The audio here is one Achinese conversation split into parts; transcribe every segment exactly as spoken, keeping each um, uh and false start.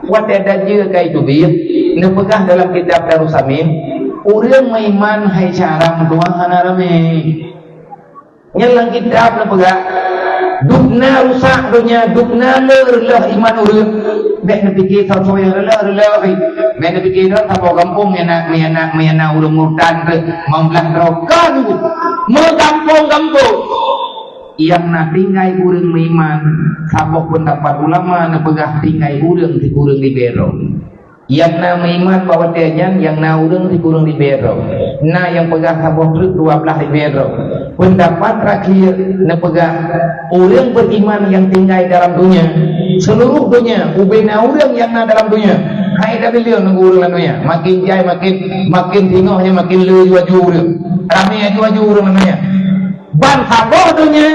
Watée dajeu ka iteubiet, neupeugah dalam kitab Darussamin, ureuëng meuiman hai syara meutuwah hana ramé. Nyan lam kitab neupeugah, dubna rusak donya, dubna le reuloh iman ureuëng. Bék neupike soe-soe nyang reuloh-reuloh. Bék neupike droe saboh gampông meuinan, meuinan, meuinan ureuëng murtad teuh, meublah droe kon. Meugampông-gampông. Nyang na tinggai ureuëng meuiman, saboh peundapat ulama neupeugah tinggai ureuëng sikureueng ribée droe. Nyang na meuiman bak watée nyan, nyang na ureuëng sikureueng ribée droe. Na nyang peugah saboh treuk dua blaih ribée droe. Peundapat terakhir neupeugah, ureuëng beriman nyang tinggai dalam donya, seluruh donya, ubena ureuëng nyang na dalam donya. Hai tabileung ngon ureuëng lam donya, makin jai makin, makin singoh nyan makin le laju ureuëng. Ramé laju ureuëng lam donya. Ban saboh donya,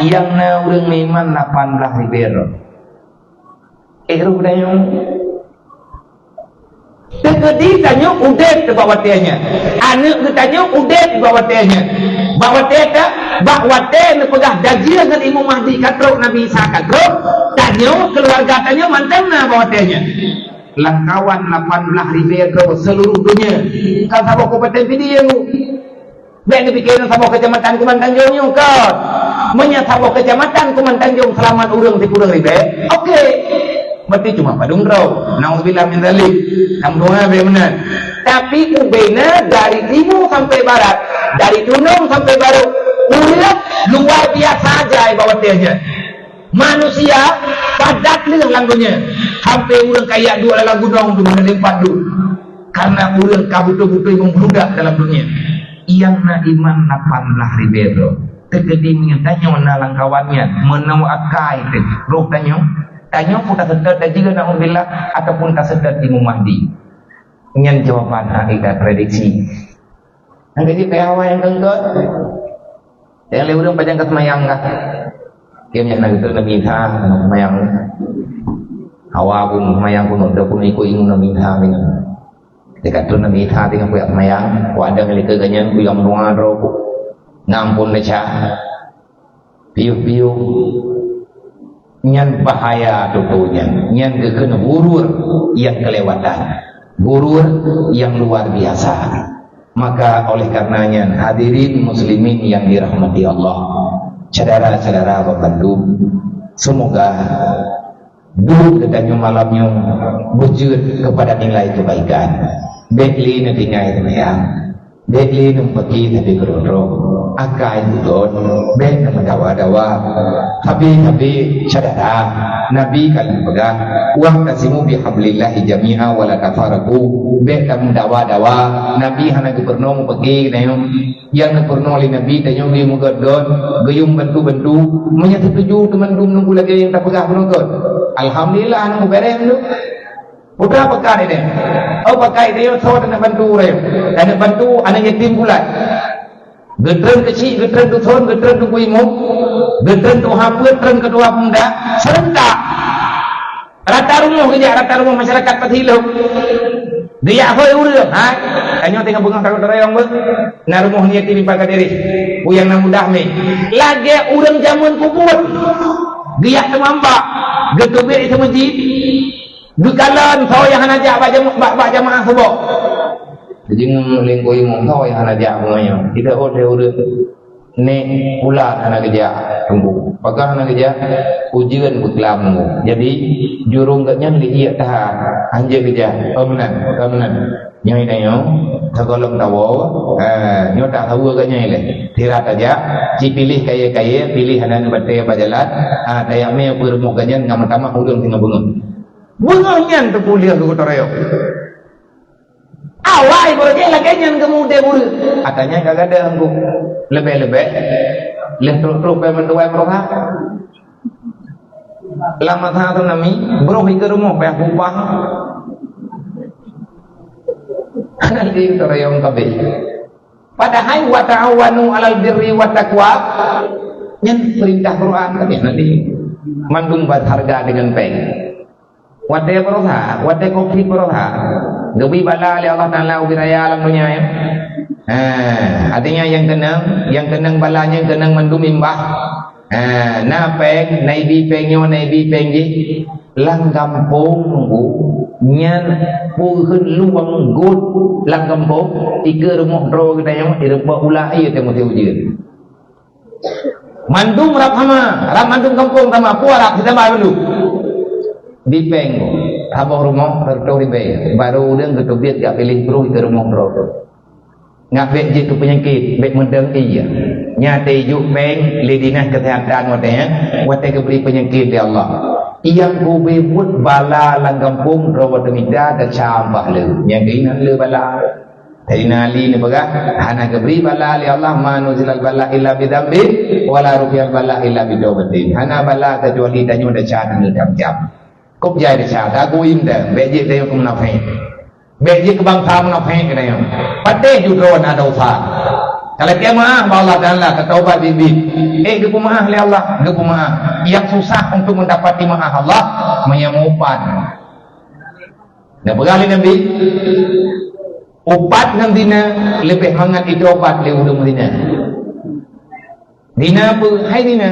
nyang na ureuëng meuiman lapan blaih ribée droe. Eh, roh geutanyoe. Teukeudi tanyoe udeb bak watée nyan. Aneuëk geutanyoe udeb bak watée nyan. Bak watée ta, bak watée neupeugah dajeu ngon Imam Mahdi ka trok, Nabi Isa ka trok, tanyoe keuluwarga tanyoe mantong na bak watée nyan. Lamkawan lapan blaih ribée droe seluruh donya. Kon saboh kabupaten Pidie. Bék neupike saboh keucamatan Kuman Tanjong nyoe kon. Meunyoe saboh keucamatan Kuman Tanjong seulamat ureuëng sikureueng ribée, oke. Berarti cuma padum droe. Naudzubillah min dzalik. Kamoe bék meunan. Tapi ubena dari timu sampai barat, dari dunong sampai barôk, ureuëng luar biasa jai bak watée nyan. Manusia padat leueh lam donya. Sampai ureuëng kaya duek lam gunong tu, meunan limpat duek. Karena ureuëng ka beutôi-beutôi meubludak dalam donya. Nyang na iman lapan blaih ribée droe. Teukeudi meunyoe tanyoe na lamkawan nyan, meunoe akai teuh roh tanyoe, tanyoe peue taseutôt dan juga naudzubillah ataupun taseutôt Imam Mahdi. Nyan jawaban hak kita prediksi. Nyang keujieb kaya awai nyang keungkot. Nyang lé ureuëng pajan ka seumayang kah? Kém nyan na geutreun Nabi Isa seumayang. Hawa pun seumayang kunut, dah pun ikut ilmu Nabi Isa dengan. Dekat tu Nabi Isa tengah kuyak seumayang, ku ada ngelika ganyan, ku yang menua droe ku. Ngampun desya. Piôh-piôh. Nyan bahaya tutoe nyan. Nyan geukheun ghurur nyang keulewatan. Ghurur nyang luar biasa. Maka oleh karena nyan, hadirin muslimin yang dirahmati Allah, syedara-syedara bandum, semoga duek geutanyoe malam nyoe beujeuet kepada nilai kebaikan. Bék lé neutinggai seumayang. Bék lé neupeuki sabe keudroe-droe, akai beudon, bék neumeudawa-dawa. Sabe-sabe syedara, Nabi ka lheueh peugah, "Wa'tasimu bihablillahi jami'a wa la tafarraqu." Bék tameudawa-dawa. Nabi hana geupeurunoe meupeuki geutanyoe. Nyang geupeurunoe lé Nabi tanyoe geuyue meugot-got, geuyue meubantu-bantu. Meunyoe seutuju teumandum nunggu lagée nyang tapeugah bunoe got, alhamdulillah, nunggu bereh nunggu. Putra peugah ideh. Oh, peugah ideh, soe aneuk bantu ureuëng. Aneuk bantu, aneuk yatim bulat. Geutreun keuchik, geutreun duson, geutreun teungku imum, geutreun tuha peuet, treun keutua pemuda, serentak. Rata rumoh geujak, rata rumoh masyarakat Patilok. Geujak hôi ureuëng, hai. Tanyoe teungoh beungoh takot teuroyong beuh. Na rumoh yatim ipa ka diri. Buyang na mudah mé. Lagée ureuëng jameun kubuet. Geujak teumamba. Geuteubiet di meuseujid. Geukalon soe nyang hana jak bak jama-, bak, bak jamaah suboh. Jeuet lingkôi imum soe nyang hana jak bunoe. Tidak boleh ureuëng nek pula hana geujak teungku. Pakon hana geujak? Ujeuen beuklam teungku. Jadi jurong geuhnyan liek that. Hanjeuet geujak. Oh meunan, oh meunan. Nyoe tanyoe, sigohlom tawoe, eh, nyoe tahawa geuhnyan lé. Sira tajak, ci piléh kayée-kayée, piléh hana neubatée bak jalan, ah, tajak mé peue rumoh geuhnyan ngon meutamah ureuëng singoh beungoh. Beungoh nyan teupuléh keu geutarayok. Awai beureugueng lagée nyan geumudé ureuëng. Ata nyan ka gadôh anggô. Leubeh-leubeh lheueh trok-trok bak meutuwai meuroha. Lam masa tsunami, broh ikeue rumoh payah bubah. Hana lé teuroyong kabeh. Padahai wa ta'awanu 'alal birri wat taqwa. Nyan peurintah Quran kabeh nanti. Mandum berharga dengan péng. Watée berusaha, watée covid berusaha, geubri bala lé Allah Taala ubé raya lam donya nyoe. Ha, artinya nyang keunong, nyang keunong bala nyan keunong mandum imbah. Ha, na péng, na ibi péng nyoe, na ibi péng jih. Lam gampông nunggu nyan peuheuet luwang got lam gampông, ikeue rumoh droe geutanyoe ireumpok ulah ie teuh musim ujeuen. Mandum rab hama, rab mandum gampông sama, peue rab sitamba mandum. Di péng boh, saboh rumoh seratus ribèe, barô ureueng geuteubiet jak piléh troh ikeue rumoh droe teuh. Ngat bèk jeuet keu peunyakét, bèk meudong ie. Nyan teuh jok péng lé dinas keuseuhatan watèe nyan, watèe geubri peunyakét lé Allah. Nyang geubri buet bala lam gampông droe watèe mita teucam bah le. Nyang keunan le bala. Saidina Ali neupeugah, hana geubri bala lé Allah, "Ma nuzilal bala illa bi dzambin, wa la rufi'al bala illa bi taubatin." Hana bala keucuali tanyoe desya teuh teucam. Kôb jai desya, taguim teuh, bèk jeuet tanyoe keu munafék. Bèk jeuet keu bansa munafék geutanyoe. Patéh ju droe na desya. Ka lakèe meu'ah bak Allah Taala, tataubat biet-biet. Eh, geupeumeu'ah lé Allah, geupeumeu'ah. Nyang susah untuk mendapati meu'ah Allah, meunyo meuupat. Neupeugah lé Nabi, upat ngon zina leubeh mangat jitaubat lé ureueng zina. Zina peue? Hai zina.